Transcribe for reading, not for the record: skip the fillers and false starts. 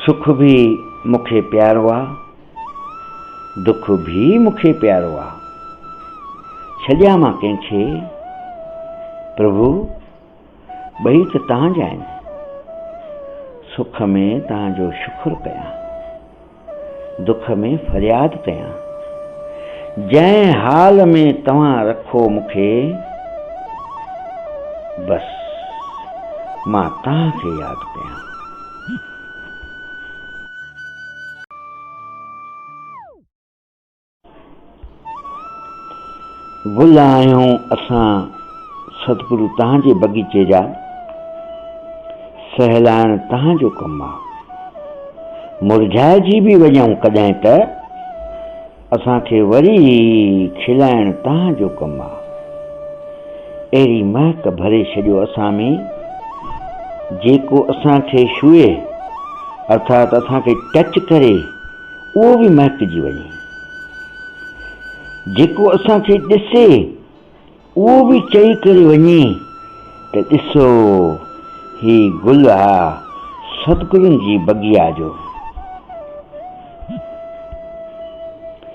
سک به مون کي پيارو آ، دک به مون کي پيارو آ. ڇڏيان مان ڪنهن کي؟ پرڀو! ٻئي ته توهان جا آهن. سک ۾ توهان جو شڪر ڪيان، دک ۾ فرياد ڪيان. جنهن حال ۾ توهان رکو مون کي، بس مان توهان کي ياد ڪيان. گل آهيون اسان ستگرو توهان جي بغيچي جا، سهلائڻ توهان جو ڪم آ. مرجهائجي به وڃون ڪڏهن ته اسان کي وري کلائڻ توهان جو ڪم آ. اهڙي مهڪ ڀري ڇڏيو اسان ۾، جيڪو اسان کي ڇهي ارٿات اسان کي ٽچ ڪري اهو به مهڪجي وڃي. جيڪو اسان کي ڏسي اهو به چئي ڪري وڃي ته ڏسو هي گل آ ستگرن جي بگيا جو.